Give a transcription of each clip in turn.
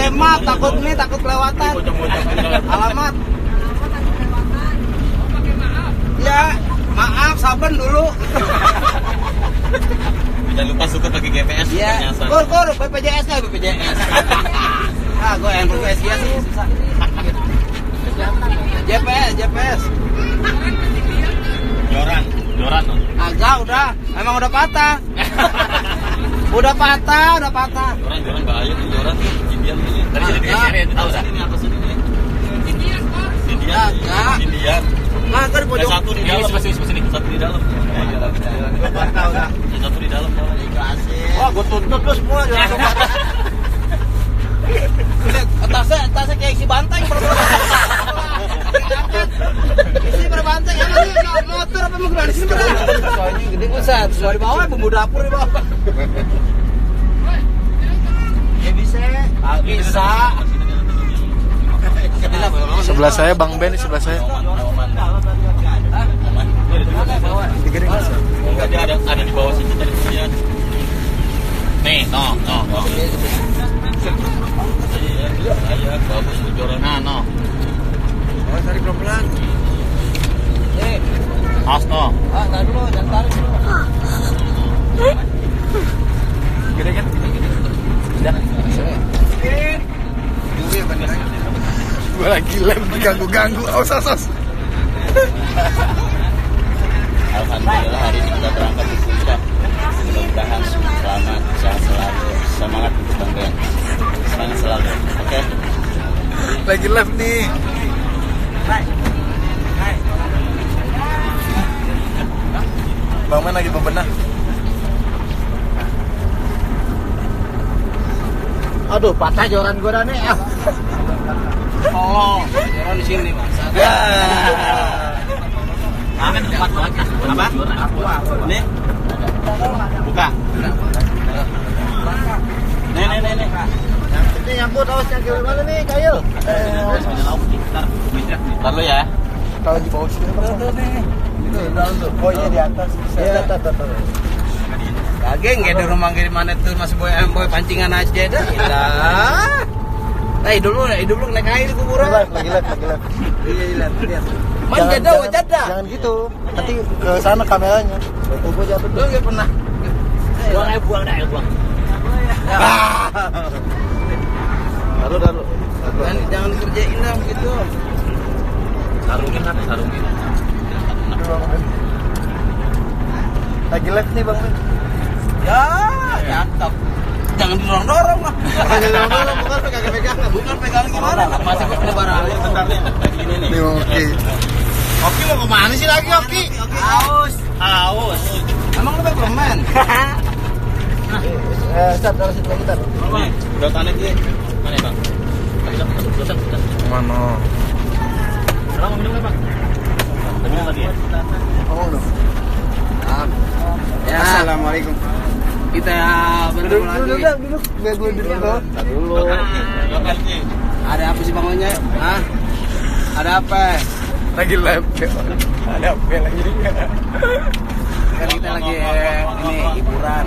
pakai map, takut kelewatan. Alamat. Ya, maaf, saben dulu. Jangan lupa suka pakai GPS. Iya. Kur, BPJS lah, BPJS. Ah, gue yang BPJS sih susah. GPS. Joran. Agak udah, emang udah patah. Udah patah. Joran bahaya tuh Joran tuh. Indian nih. Tadi jadi DSR ya, tahu enggak? Ini apa sih ini? Indian. Nah, kan di pojok. Satu di dalam. Satu di dalam. Tahu dah. Satu di dalam. Wah, gue tuntut lu semua jangan coba. Tasnya kayak isi banteng isi berbanteng apa sih? Motor apa mau gimana sih? Soalnya gede pusat, soal di bawah bumbu dapur di bawah. Ya bisa. Sebelah saya Bang Ben, sebelah saya. Dia ada di bawah situ tadi dia. Nih, no. Iya, bagus Joran. No. Oh, tarik pelan-pelan. Awas no. Tarik dulu, jangan tarik dulu. Gede kan? Udah. Gue lagi lem diganggu-ganggu. Awas. Alhamdulillah hari ini kita berangkat di puncak. Mudah-mudahan selamat, sehat selalu, semangat untuk Bang Ben. Semangat selalu, oke? Lagi live nih. Bang Ben lagi bebenah. Aduh, patah joran gua dah nih. Oh, joran di sini, Mas. Mana tempat lagi? Apa? Nih. Buka. Nih. Ini nyangkut awasnya gimana nih, Kail? Ntar lu ya. Kalau di bawah sini oh ini di atas. Iya, tuh. Kageng ya di rumah gimana tuh Mas Boy pancingan aja dah. Nah, dulu naik air di kuburan. Lagi live. Iya, lihat. Man jada. Jangan gitu. Nanti ke sana kameranya. Gua jatuh dulu enggak pernah. Buang. Taruh. Jangan dikerjain lah begitu. Sarungin. Lagi live nih Bang Ben. Ya, cakep. Jangan didorong-dorong mah. Bukan pegang-pegang. Bukan pegang gimana? Masih punya barang. Bentar nih, lagi ini nih. Nih oke. Oki mau kemana sih lagi Oki? Haus. Emang lu pakai permen? Start dari situ lagi tar. Nih, udah tanek dia. Mana Bang? Dosa. Mana? Sekarang minum Bang. Minum lagi ya? Ngomong dong. Ya. Assalamualaikum. Kita bertemu lagi. Duduk. Biar gue duduk dong. Dulu. Ada apa sih bangunnya? Hah? Ada apa? Lagi live. Ada apa lagi? Kan kita lagi ini hiburan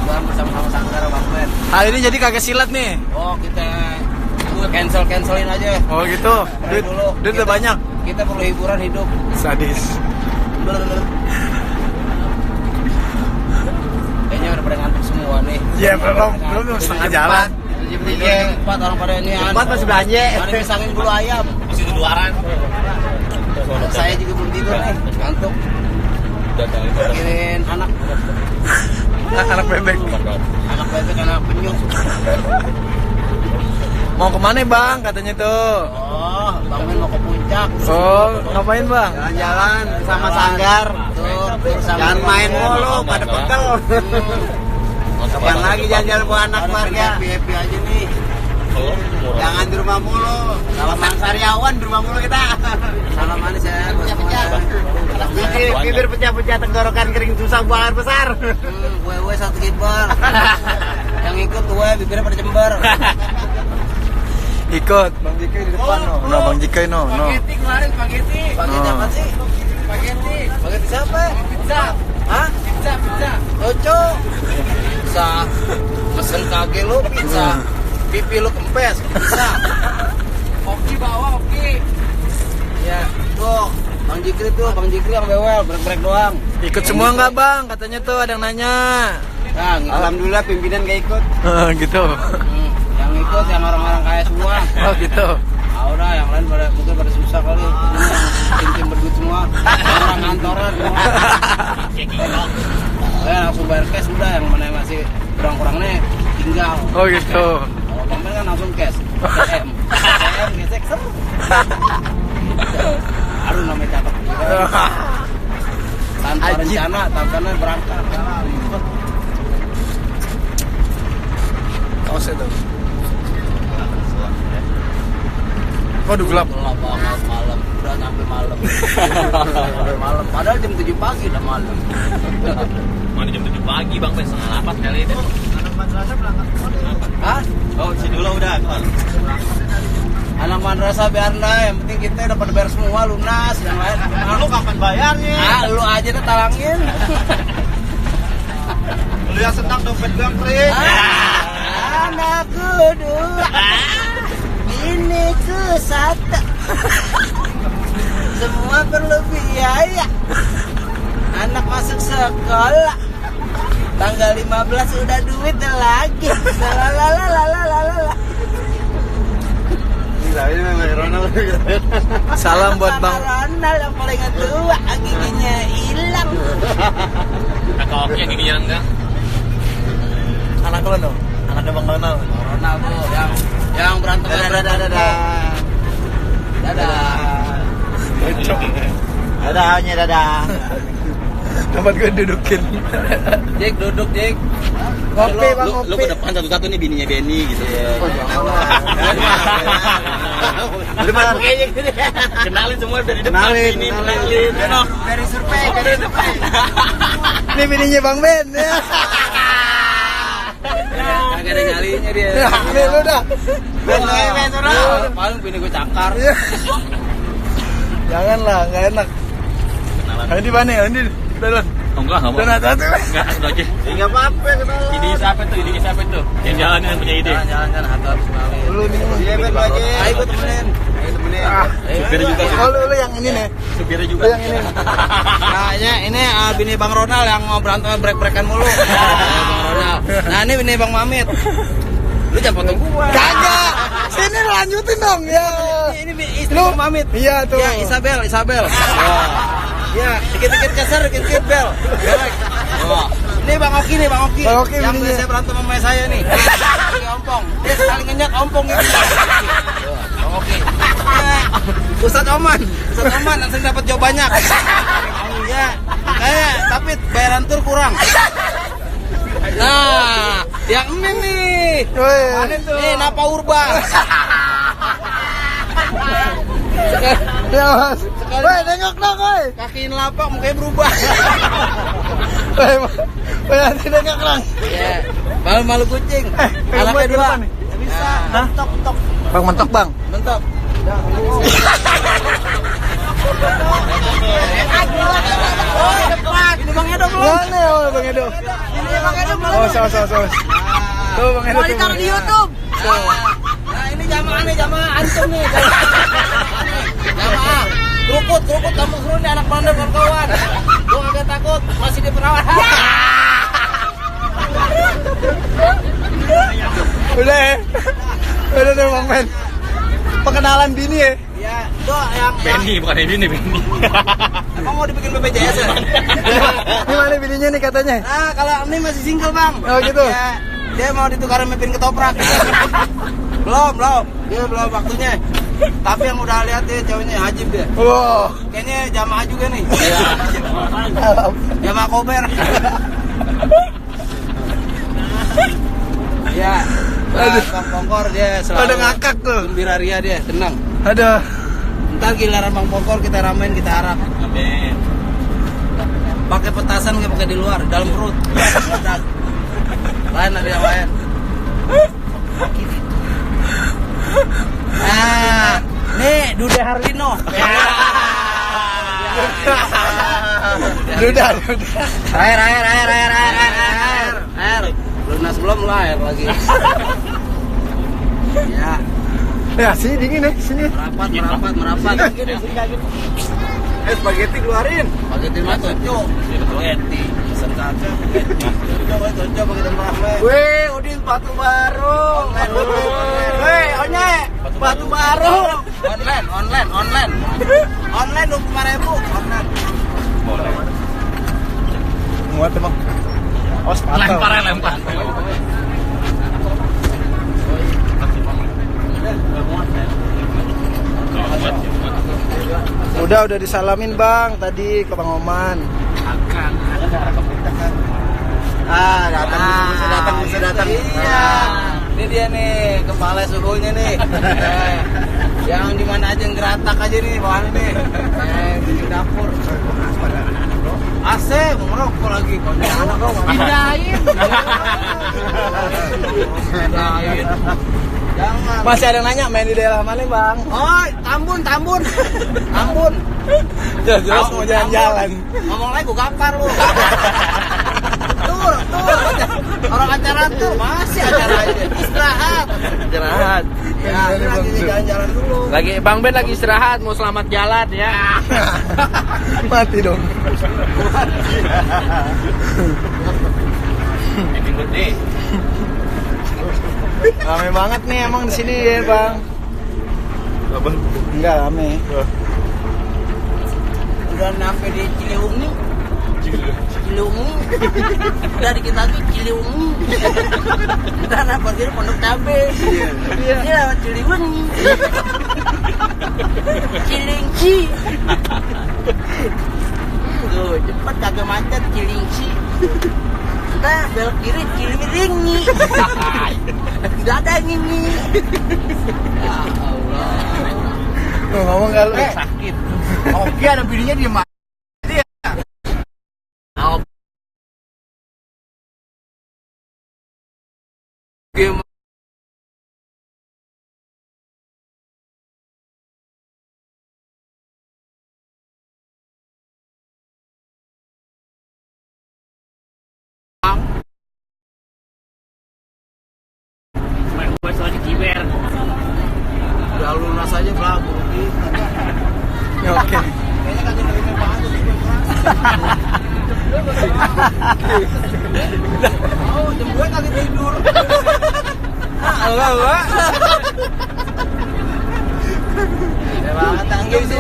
bersama-sama Sanggar Bang Ben. Hari ini jadi kagak silat nih. Oh, kita cancelin aja. Oh gitu. Duit udah banyak. Kita perlu hiburan hidup. Sadis. Kayaknya udah pada ngantuk semua nih. Iya belum setengah jalan. Iya, 4 orang pada ini. 4 masih belanja. Ada pisangin bulu ayam. Masih di luaran. Saya juga belum tidur nih, ngantuk. Mikirin anak bebek. anak penyuh. Mau kemana Bang katanya tuh? Oh, Bang Ben mau ke puncak. Oh ngapain Bang? Jalan-jalan sama Sanggar. Jangan main mulu, pada pegel. Kapan lagi jalan-jalan buat anak marga? Happy aja nih. Jangan di rumah mulu. Salaman Sariawan di rumah mulu kita. Salam manis ya. Bibir pecah-pecah, tenggorokan kering, susah buang air besar. Gue satu kiper. Yang ikut gue bibirnya pada jember. Ikut Bang Jika di depan no. Bang Jika no. Spaghetti kemarin, spaghetti. Spaghetti apa sih? Spaghetti siapa? Pizza. Hah? Pizza. Oco. Pizza. Mesen kage lo pizza. pipi lu kempes, bisa. Oki bawa, oki. Ya, tuh Bang Jikri yang bawel, break doang. Ikut semua nggak bang? Katanya tuh ada yang nanya. Nah, Alhamdulillah pimpinan gak ikut. Gitu. yang ikut yang orang-orang kaya semua. Oh gitu. Ah udah, yang lain mungkin pada susah kali. Ini tim berduit semua, orang kantoran semua. Langsung bayar cash udah, yang mana yang masih kurang-kurangnya tinggal. Oh gitu. Kalau pemain kan langsung cash. TM gesek ser. Aduh namanya catat. Tanpa Ajib. rencana, tanpa berangkat. Oh saya tahu. Waduh gelap. Gelap banget malam, udah sampai malam. Sampai malam. Padahal jam 7 pagi udah malam. Mana jam 7 pagi bang, sampai setengah 8 kali itu. Hah? Oh, sini dulu udah. Anak madrasah biar lah, yang penting kita udah pada bayar semua lunas, yang lain. Lu kapan bayarnya? Lu aja deh talangin. Lu yang senang dompet gua kering. Anakku dua, biniku satu. Semua perlu biaya. Anak masuk sekolah. Tanggal 15 udah duit lagi. Lalalalalalala. Gila, ini memang Ronald. Salam buat bang. Ronald yang paling tua, giginya hilang. Kakak Oki yang giginya enggak. Anak lo dong. Anaknya bang Ronald. Ronald bu, yang berantem. Dadah. Dadahnya dadah. Tempat gue dudukin. Jake duduk Jake. Ngopi bang Lu ngopi. ke depan satu-satu nih bininya Benny gitu. Gimana kayaknya gini? Kenalin semua dari depan. Kenalin, Ini kenalin. kenalin. Dari survei. Ini bininya bang Ben. Ya. Gak ada nyalinya dia. Nih lu dah. Paling bini gue cakar. Iya. Janganlah, nggak enak. Ini mana ya? Ini Don. Oh, enggak mau. Don ada tuh. Enggak, itu aja. Enggak apa-apa kenalan. Ide siapa tuh? Ide siapa tuh? Yang jalan yang punya ide. Jalan-jalan harus kenalin. Lu nih. Iya, Ben aja. Ayo gue temenin. Ayo temenin. Supirnya juga. Oh lu yang ini nih. Supirnya juga. Lu yang ini. Nah ini bini Bang Ronald yang mau berantem break-breakan mulu. Bang Ronald. Nah ini bini Bang Mamit. Lu jangan potong gua. Kagak. Sini lanjutin dong ya. Ini istri Bang Mamit. Iya tuh. Ya Isabel. Ya, dikit-dikit kasar, dikit-dikit bel. Belek. Ini Bang Oki nih, Bang Oki. Bang Oki yang bininya. biasa berantem sama saya nih. Oki ompong. Dia sekali ngenyak ompong gitu. Bang Oki. Ustadz Oman langsung dapat jawab banyak. Ya, tapi bayaran tur kurang. Nah, yang ini nih. Woi. Mana tuh? Nih, Napa Urban. Ya mas. Woi nengok dong woi. Kakiin lapak, mukanya berubah. Woi nanti nengok dong. Ya, malu-malu kucing. Anaknya dua. Bisa. Hah? Tok. Bang mentok bang. Mantap. Ini Bang Edo belum? Mana ya bang Edo? Ini Bang Edo belum? Oh sos. Tuh bang Edo. Mau ditaruh di YouTube. Nah, ini jamaah antum nih. Jamaah. Kerukut kamu suruh nih anak bandar kawan-kawan. Gua kagak takut, masih di perawatan. Udah deh bang Ben. Perkenalan bini ya. Ya, itu yang Benny, bukan ini Benny. emang mau dibikin BPJS ya? Ini mana bininya nih katanya? Nah, kalau ini masih single, Bang. Oh, gitu? Ya, dia mau ditukarin mepin ketoprak. belum. Dia belum waktunya. Tapi yang udah lihat dia ceweknya Hajib dia. Wow. Kayaknya jamaah juga nih. Jamaah kober. Ya. Aduh. Bang Pongkor dia selalu Ada ngakak tuh. gembira ria dia, tenang. Aduh. Ntar giliran Bang Pongkor kita ramein, kita arak. Amin. Pakai petasan nggak pakai di luar, dalam perut. Meledak. Lain ada yang lain. Nah, nih Dude Harlino. Duda. Air. Lunas belum lah air lagi. Ya, Ya, sini dingin nih, sini. merapat. Spaghetti keluarin. Spaghetti mah cocok. Spaghetti. Pesen kaca. Cocok pakai tempat. Weh, Udin batu baru. Weh, Onye, batu baru. Online 25.000 online. Muat emang. Oh, sepatu. lempar. Udah disalamin Bang tadi ke Bang Oman. Bisa datang. Iya. Ini dia nih, kepala suhunya nih. Yang di mana aja ngeratak aja nih, bawahan nih. Di dapur. AC, mau ngerokok lagi. Anak kau pindahin. Jangan. Masih ada nanya main di daerah mana Bang? Oh, Tambun. Jelas mau jalan-jalan. Ngomong lagi gua gapar lu. Tuh. Orang acara tuh masih acara aja. Istirahat. Ya, ini lagi jalan-jalan dulu. Lagi Bang Ben lagi istirahat, mau selamat jalan ya. Mati dong. Rame banget nih emang di sini ya Bang. Enggak rame. Udah nyampe di Ciliwung nih. Udah dikit lagi Ciliwung. Udah nafas diri Pondok Cabe. Iya, Ciliwung. Cilingci. Tuh, cepat kagak macet Cilingci. Udah belok kiri Ciliwung. Udah ada ini. Ya Allah. Ngomong enggak lu? Sakit. Oke, ada bininya di mana? Game udah lunas aja belagu. Ya, oke. Kayaknya kagak nerima banget sih gue. Oh, jam gue kagak tidur. Enggak. Ya banget tanggil sih.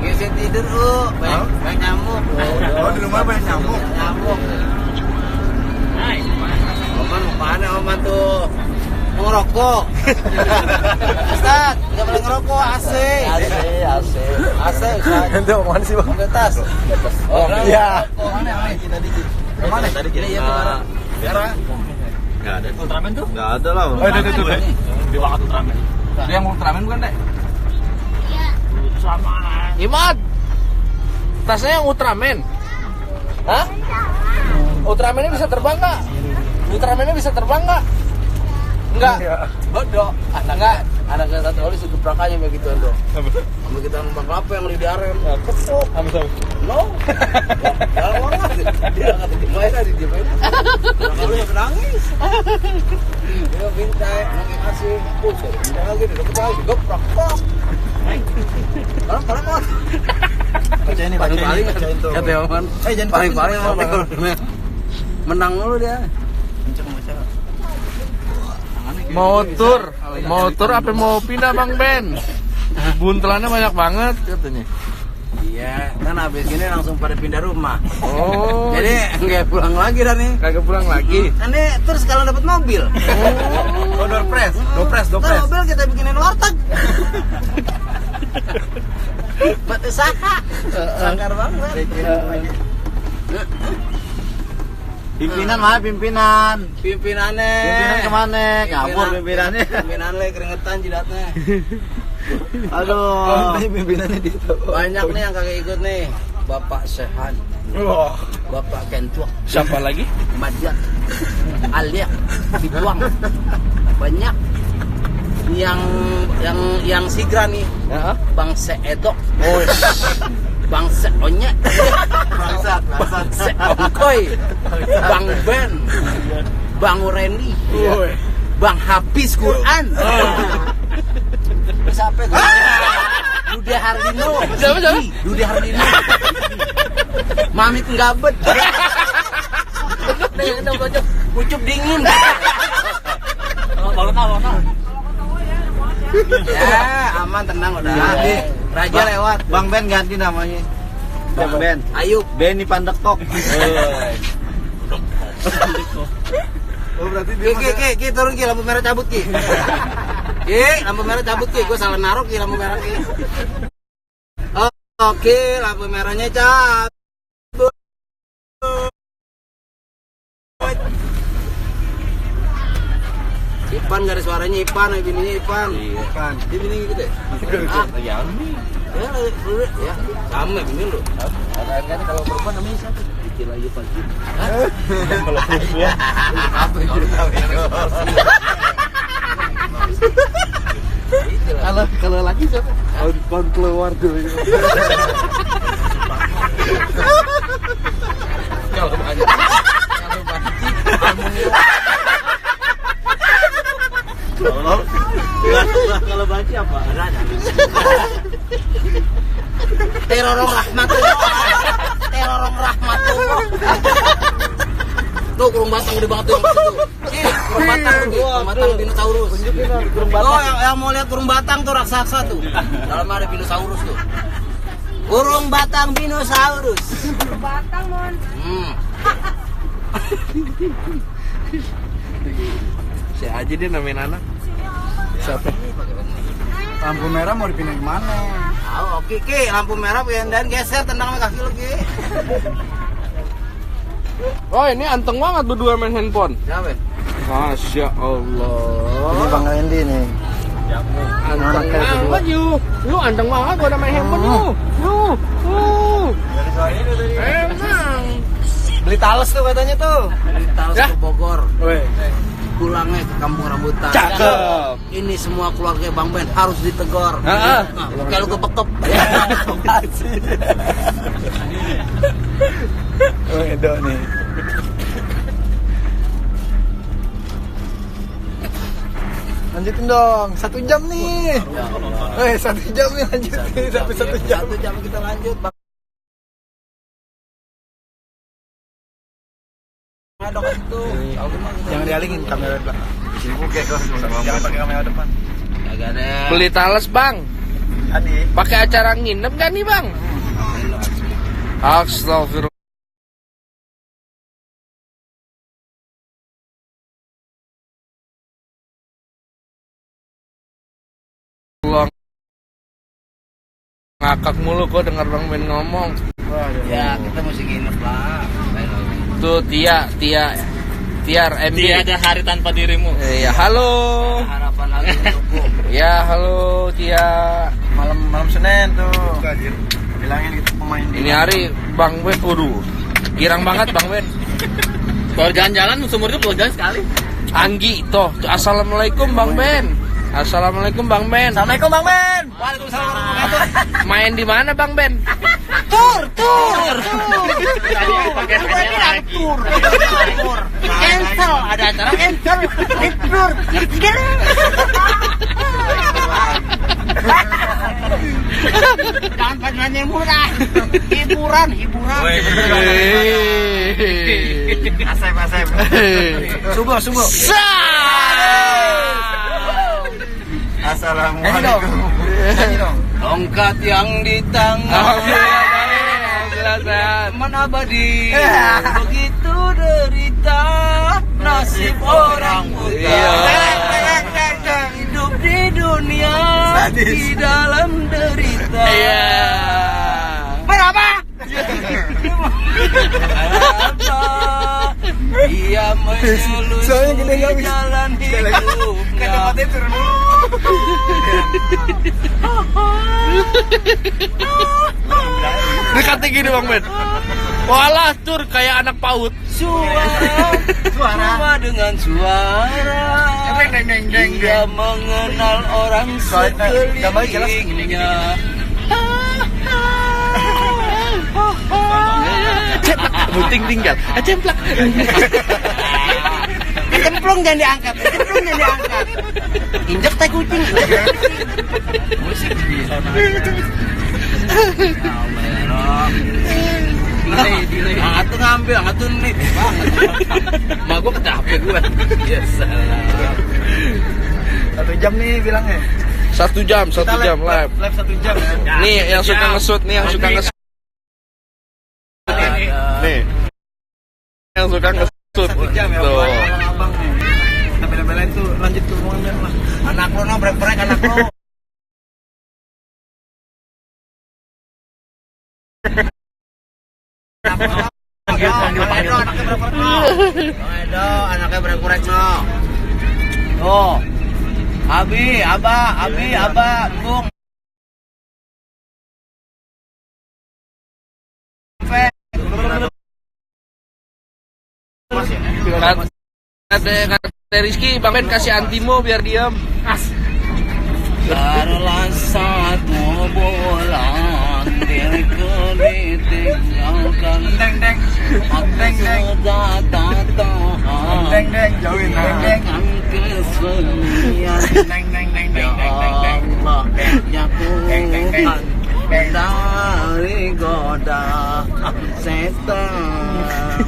Geser tidur, banyak nyamuk. Oh, di rumah banyak nyamuk. Nyamuk. Oman mau mana Oman tuh? Mau ngerokok. Ustaz, nggak boleh ngerokok, AC. Ustaz. Itu omongan sih Bang. Ke tas. Oh, iya. Mana dikit. Kemana? Tadi kita Iya, tuh. Biara. Enggak ada. Ultraman tuh? Enggak ada lah. Oh, itu. Di banget Ultraman. Dia yang Ultraman bukan, Dek? Sama. Imad, tasnya yang Ultraman. Hah? Ultraman ini bisa terbang nggak? Ultraman ini bisa terbang nggak? Enggak. Bodoh. Enggak. Ada yang satu kali sudah prakanya begitu ando. Ambil kita numpang kelapa yang di aren. Kepuk. No. Kalau banget. Dia kata dimain aja dia main. Kalau nangis. Dia minta ngasih pusing. Dia lagi dapat lagi geprak. Kalau Bacain tuh. Kata Oman. Jangan Paling menang dulu dia. Mau tur apa mau pindah Bang Ben? Buntelannya banyak banget katanya. Iya, kan habis gini langsung pada pindah rumah. Oh, Jadi nggak pulang lagi dah nih. kagak pulang lagi. Ini terus kalau dapat mobil. Oh, doorpress. Kan mobil kita bikinin warteg. Buat usaha. Sangkar banget. Pimpinan pimpinan. Pimpinannya. Pimpinan kemana? Kabur pimpinannya. Pimpinannya keringetan jidatnya. Aduh. Pimpinannya di situ. Banyak nih yang kagak ikut nih. Bapak Sehan, Wah. Bapak Kentuak, Siapa lagi? Madiak, Alia, dibuang. Banyak yang sigra nih. Ya. Bang Seedok, Oh, Bang Seonye, Bangsat. Bang Seongkoy, Bang Ben, Bang Randy, Bang Hafiz Quran. Siapa itu? Dude Hardino. Siapa? Dude Hardino. Mami penggabet. Ucup dingin. Ya, aman tenang udah. Raja lewat. Bang Ben ganti namanya. Bang Ben. Ayub. Benny Pandektok. Oh berarti dia Ki, turun Ki, lampu merah cabut Ki. Ki, lampu merah cabut Ki, gue salah naruh Ki lampu merah Ki. Oke, lampu merahnya cabut. Ipan gak ada suaranya Ipan, bininya Ipan. Ipan. Dia bini gitu deh. Ya, sama bini lu. Kan kalau perempuan namanya siapa? Dikit lagi pagi. Kalau perempuan. Apa yang Kalau lagi siapa? Kon keluar dulu. Kalau banyak. Kalau baca apa? Terorong rahmatullah. Terorong rahmatullah. Tuh kurung batang gede banget tuh yang situ. Kurung batang dinosaurus. Oh, yang mau lihat kurung batang tuh raksasa tuh. Dalam ada dinosaurus tuh. Kurung batang dinosaurus. Kurung batang, Mon. Saya aja dia namain anak. Siapa? Lampu merah mau dipindah kemana? Oh, oke Ki, lampu merah dan geser tendang sama kaki lu Ki. Oh ini anteng banget berdua main handphone. Siapa? Masya Ini Allah. Bang Randy nih. Anteng banget you anteng banget gua udah main handphone you. Emang. Beli talas tuh katanya tuh. Beli talas Ya? ke Bogor. Weh. Pulangnya ke Kampung Rambutan. Cakep. Ini semua keluarga Bang Ben harus ditegor. Heeh. Nah, kalau kepekep. Oh, Edo nih. Lanjutin dong, 1 jam nih. 1 jam nih lanjutin sampai 1 jam. 1 jam kita lanjut Bang. Ada kan itu. Jangan dialingin kamera belakang. Oke, jangan pakai kamera depan. Kagak ada. Beli talas bang. Adi. Pakai acara nginep gak nih bang? Astagfirullah. Ngakak mulu kok denger Bang Ben ngomong. Ya, kita mesti nginep lah. Tuh Tiar MD. Tiada hari tanpa dirimu. Iya, halo. Harapan lagi untukku. Ya, halo Tia. Malam Senin tuh. Bilangin gitu pemain Ini hari Bang Ben, waduh. Girang banget Bang Ben. Kalau jalan-jalan seumur hidup jalan sekali. Anggi toh. Assalamualaikum Bang Ben. Assalamualaikum Bang Ben. Assalamualaikum Bang Ben. Waalaikumsalam warahmatullahi wabarakatuh. Main di mana Bang Ben? Tur. Cancel, ada acara cancel. Tur. Jangan pajangan yang murah. Hiburan. Asep. Subuh. Assalamualaikum. Tongkat yang di tangan. Alhamdulillah sehat. Teman abadi. Begitu derita nasib orang buta. Iya. Hidup di dunia di dalam derita. Iya. Berapa? Ia menelusuri jalan hidupnya. Dekatnya gini Bang Ben. Walah tur kayak anak PAUD. Suara dengan suara. Dia mengenal orang sekelilingnya. Ceplak, bunting tinggal. Ceplak. Cemplung jangan diangkat. Injek teh kucing. Musik delay. Atuh ngambil, atuh nih. Mah gua ke HP gua. Ya salah. 1 jam nih bilangnya. 1 jam live. Live 1 jam ya. Nih yang suka nge-shoot nih, yang suka nge-shoot. Nih. Yang suka nge-shoot. 1 jam ya. Tuh. Abang nih. Kita bela-belain tuh lanjut ke ruangan lah. Anak lo no break anak lo. Anaknya break no. Oh. Abi, Abah, Bung. Kata Rizky, Bang Ben kasih antimo biar diam. Taruhlah satu bulan diriku ditinggalkan. Deng. Sudah tak tahan. Deng, jauhin. Deng. Kesunyian. Allah jatuhkan dari godaan setan.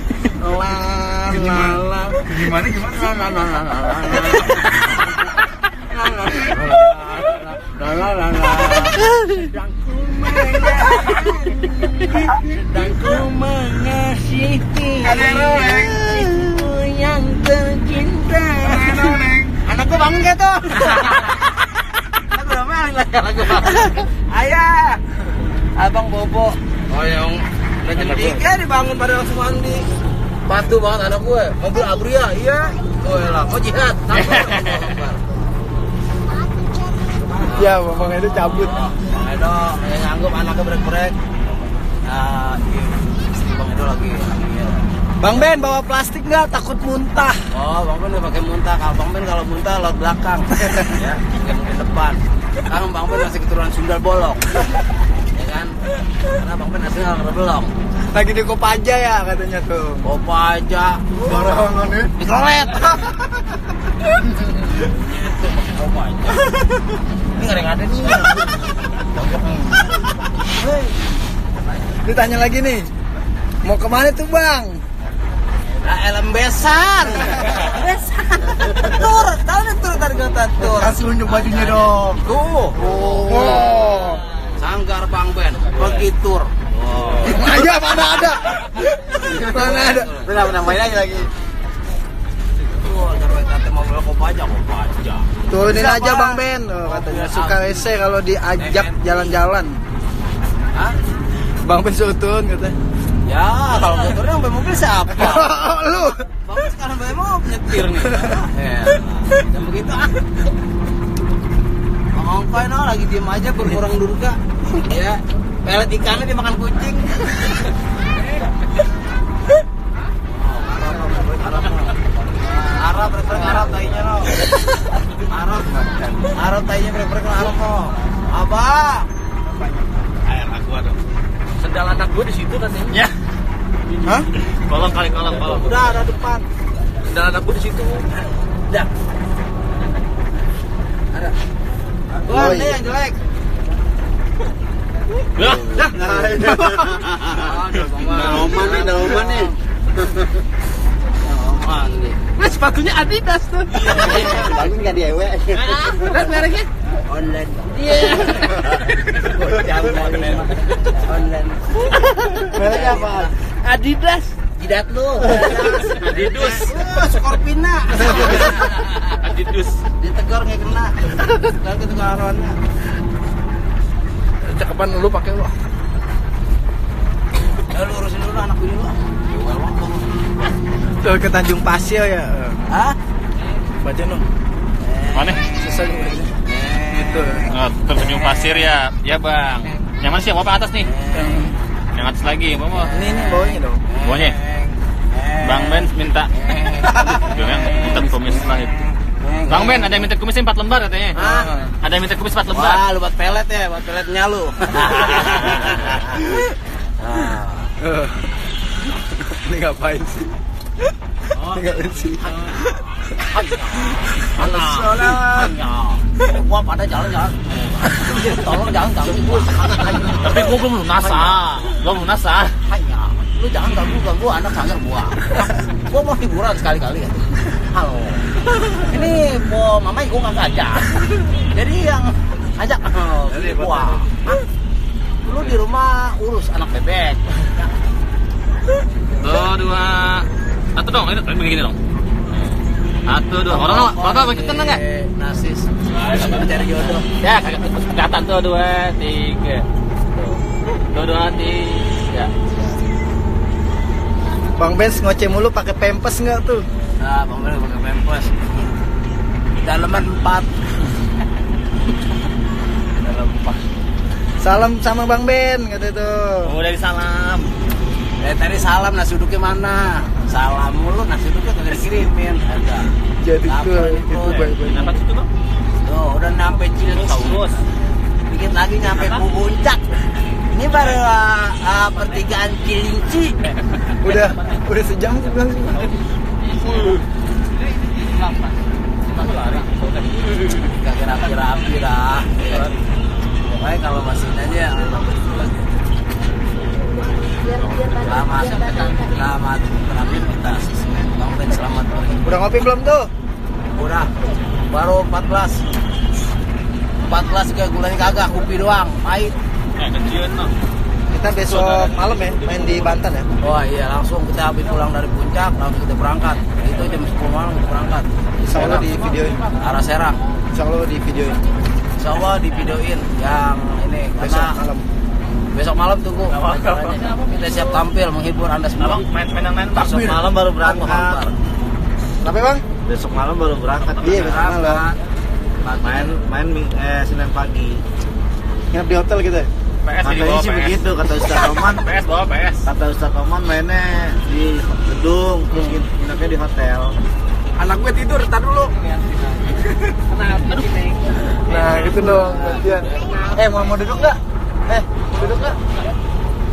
Dan ku mengasihi ibu yang tercinta. Anakku bangun gak tuh? Lagu ayah, abang bobo. Oh yang jam 3 dibangun pada langsung mandi. Patuh banget anak gue. Mobil Abria, iya. Oh elah, mau jihad. Ya, Bang Edo cabut. Bang Edo, yang nyanggup anaknya break. Nah, istri Bang Edo lagi hamil. Bang Ben bawa plastik nggak? Takut muntah. Oh, Bang Ben nggak pakai muntah. Kalau Bang Ben kalau muntah lewat belakang, ya, nggak mungkin depan. Karena Bang Ben masih keturunan Sundal Bolong, ya kan? Karena Bang Ben aslinya orang Rebelong. Lagi di Kopaja ya katanya tuh. Kopaja, Barangannya. dikelet. Kopaja. Ini nggak ada yang ada nih. Ditanya lagi nih. Mau kemana tuh Bang? Nah, elem besan. Tur, tahu nih tur tadi kata tur. Kasih unjuk bajunya dong. Tuh. Oh. Sanggar Bang Ben, pergi tur. Ayo mana ada? Mana ada? Benar main aja lagi. Tuh, sampai kata mobil Kopaja. Turunin aja Bang Ben. Oh, katanya suka rese kalau diajak jalan-jalan. Hah? Bang Ben suruh turun katanya. Ya, kalau motornya sampai mobil siapa? Lu. Bang sekarang sampai mau nyetir nih. Jangan begitu ah. Bang Ongkoy no lagi diem aja berkurang durga. Ya, pelet ikannya dimakan kucing. Arab tainya no. Arab tainya brek Arab no. Abah. Air aku ada. Sendal anak gue di situ katanya. Ya. Hah? Kolong. Udah ada depan. Sendal anak gue di situ. Udah. Ada. Gua nih yang jelek. Lah. Dauman nih. Nah, sepatunya Adidas tuh. Bagus nggak di ewe? Dan mereknya Online. iya. Online. Mereknya apa? Adidas. Jidat lu. Adidus. Skorpina. Adidus. Ditegor nggak kena. Sekarang kita ke arahnya. Cakepan lu pakai lu. Ya lu urusin dulu anak bini lu. Tuh ke Tanjung Pasir ya. Hah? Baca no. Mana? Susah gitu. Oh, tersenyum pasir ya. Ya, Bang. Yang mana sih? Mau apa atas nih? Yang atas lagi, mau. Ini bawahnya dong. Bawahnya. Bang Ben minta. Yang minta kumis lahir. Bang Ben, ada yang minta kumis 4 lembar katanya. Hah? Ada yang minta kumis 4 lembar. Wah, lu buat pelet ya, buat peletnya lu. Ini ngapain sih? Tinggal bensin. Gua pada jalan-jalan. Tolong jangan ganggu gua. Tapi gua belum lunas ah. Hanya, lu jangan ganggu anak sanggar gua. Gua mau hiburan sekali-kali ya. Halo. Ini po mama gua nggak ngajak. Jadi yang ajak gua. Lu di rumah urus anak bebek. Tuh, 2. Satu dong, ini begini dong. 1, 2. Orang begitu tenang enggak? Nasis. Mencari jodoh. Ya, kelihatan tuh 2, 3. Tuh 2, 3. Bang Benz ngoceh mulu pakai pempes nggak tuh? Nah, Bang Ben pakai pempes. Dalaman 4. Dalam 4. Salam sama Bang Ben kata tuh. Udah disalam. Tadi salam nasi uduknya mana? Salam mulu nasi uduknya kagak dikirimin. Ada. Jadi Lapar tuh nih, itu Bro. baik-baik. Kenapa situ, Bang? Tuh, udah nyampe Cilengsi. Dikit lagi nyampe Puncak. Ini baru pertigaan Cilengsi. Udah sejam tuh Bang. Kagak rapi-rapi dah. Pokoknya kalau masih aja selamat beraktivitas. Bang Ben selamat pergi. Udah ngopi belum tuh? Udah, baru 14 kayak gulanya kagak, kopi doang, pahit. Kecian, no. Kita besok malam ya main di Banten ya. Oh iya, langsung kita habis pulang dari Puncak, langsung kita berangkat. Itu jam 10 malam kita berangkat. Insya Allah di videoin. Arah Serang. Insya Allah di videoin. Insya Allah di videoin yang ini Besok karena malam. besok malam tunggu acaranya. Kita siap tampil menghibur Anda semua. Abang main Besok malam baru Allahu berangkat. Akbar. Kenapa Bang? Besok malam baru berangkat. Iya besok malam. Main Senin pagi. Nginep di hotel gitu ya? PS di Makanya bawah sih PS. begitu kata Ustaz Oman. PS bawa PS. Kata Ustaz Oman mainnya di gedung, terus nginepnya di hotel. Anak gue tidur, tar dulu. Nah gitu dong gantian. Mau duduk nggak? Mau duduk nggak?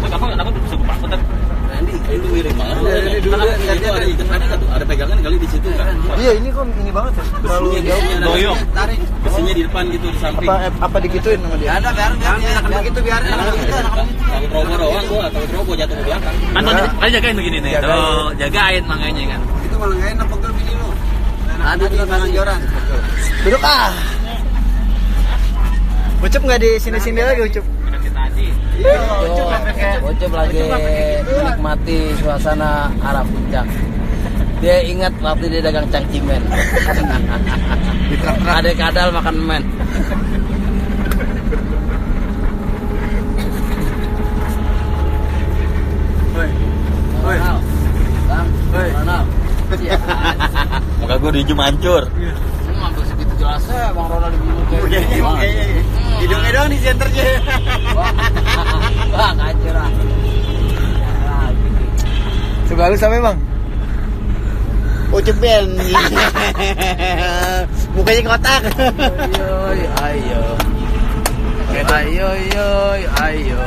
Aku bisa buka bentar. Randy, Itu mirip banget. Ini dulu deh, gantian deh. Ada nggak tuh? Ada pegangan kali di situ kan? Iya ini kok ini banget ya. Terlalu jauh. Doyong. tarik. Besinya di depan gitu di samping. Apa digituin sama dia? Ya ada biar begitu biar begitu. Takut robo doang gua, takut robo jatuh ke belakang. Kan tadi jagain begini nih. Jagain. Tuh, jagain makanya kan. Itu malah enggak enak pegel bini lu. Ada di Joran. Duduk ah. Ucup nggak di sini-sini lagi Ucup? Udah kita tadi. Ucup lagi menikmati suasana arah Puncak. Dia ingat waktu dia dagang cangcimen. Ada kadal makan men. Woi. Bang, Woi. Ronald. Muka gua di Jum hancur. Hampir segitu jelasnya Bang Ronald di bulu Hidungnya doang di senternya. Wah, kacau lah. Suka lu sampai Bang? Ucup Ben. Mukanya kotak. Ayo. Ayo, yo, ayo.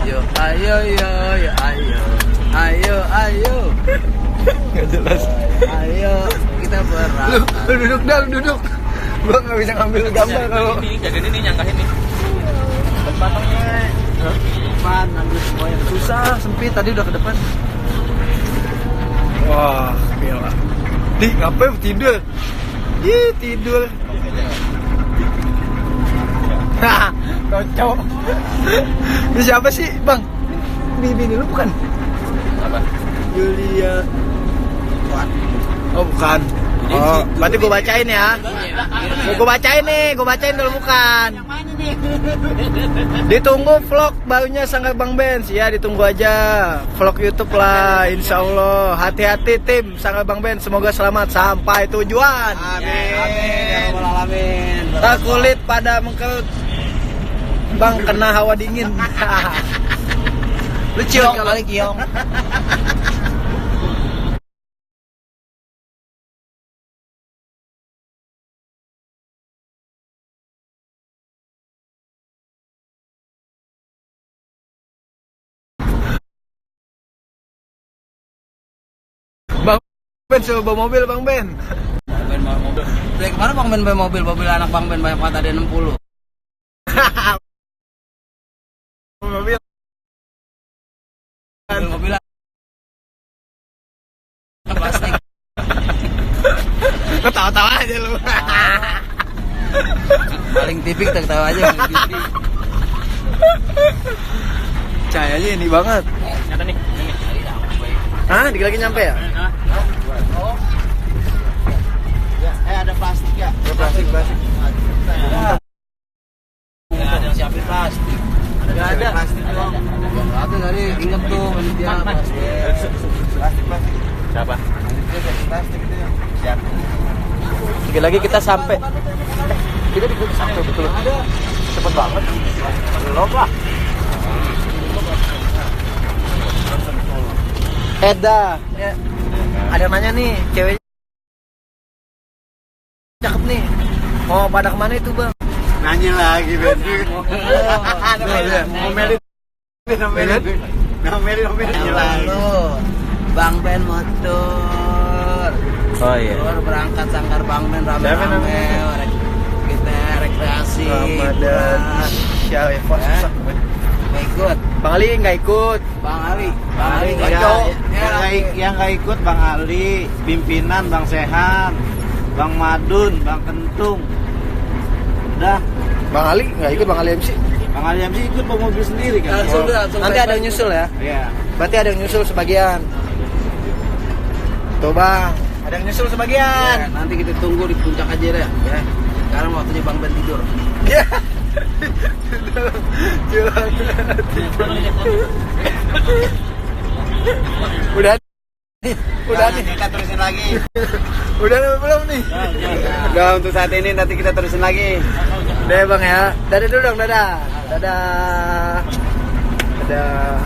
Yo, ayo, yo, ayo. Ayo, ayo. Nggak jelas. Ayo, kita berangkat. Lu duduk dah, lu duduk. Gua nggak bisa ngambil gambar kalau Ini jagain ini nyangkahin nih. Depan, ambil semua yang susah sempit tadi udah ke depan. Wah, gila. Di ngapain tidur? Ih, tidur. Hah, kocok. Ini siapa sih, Bang? Bini lu bukan? Apa? Julia. Oh, bukan. Oh, berarti gue bacain ya. Gue bacain nih, gue bacain dulu bukan. Ditunggu vlog barunya Sanggar Bang Benz ya, ditunggu aja vlog YouTube lah, insya Allah. Hati-hati tim Sanggar Bang Benz, semoga selamat sampai tujuan. Amin. Ya rabbal alamin. Tak kulit pada mengkel, Bang kena hawa dingin. Lucu kali Kiong. Ben coba bawa mobil Bang Ben. Bang Ben bawa mobil. Dari kemarin Bang Ben bawa mobil anak Bang Ben banyak banget ada 60. Mobil. Mobil plastik. Ketawa-tawa aja lu. Paling tipik tahu aja paling tipik. Cahayanya ini banget. Nyata nih. Hah, dikit lagi nyampe ya? Ada plastik ya? Plastik. Ada siapin plastik. Nggak ada. Plastik dong. Enggak ada tadi inget tuh panitia plastik. Plastik. Siapa? Plastik itu ya. Siap. Dikit lagi kita sampai. Kita dikit sampai betul. Cepet banget. Belum lah. Eda, ya. Ada yang nanya nih, cewek cakep nih. Oh, pada kemana itu bang? Nanya lagi Ben. Nomelin lagi. Bang Ben motor. Oh iya. Keluar berangkat sangkar Bang Ben Siapa rame-rame. namanya? Kita rekreasi. Ramadan Syarifah susah. Nggak ikut. Bang Ali nggak ikut. Bang Ali. Yang nggak ikut Bang Ali, pimpinan Bang Sehan, Bang Madun, Bang Kentung. Udah, Bang Ali nggak ikut, Bang Ali MC. Bang Ali MC ikut bawa mobil sendiri kan? Langsung Nanti ada yang nyusul ya. Iya. Berarti ada yang nyusul sebagian. Tuh bang, ada yang nyusul sebagian. Ya, nanti kita tunggu di puncak aja deh ya. Sekarang waktunya Bang Ben tidur. Iya. Udah nih. Kita terusin lagi. Udah nih, belum nih. Udah untuk saat ini nanti kita terusin lagi. Udah ya bang ya. Dadah dulu dong, dadah. Dadah. Dadah.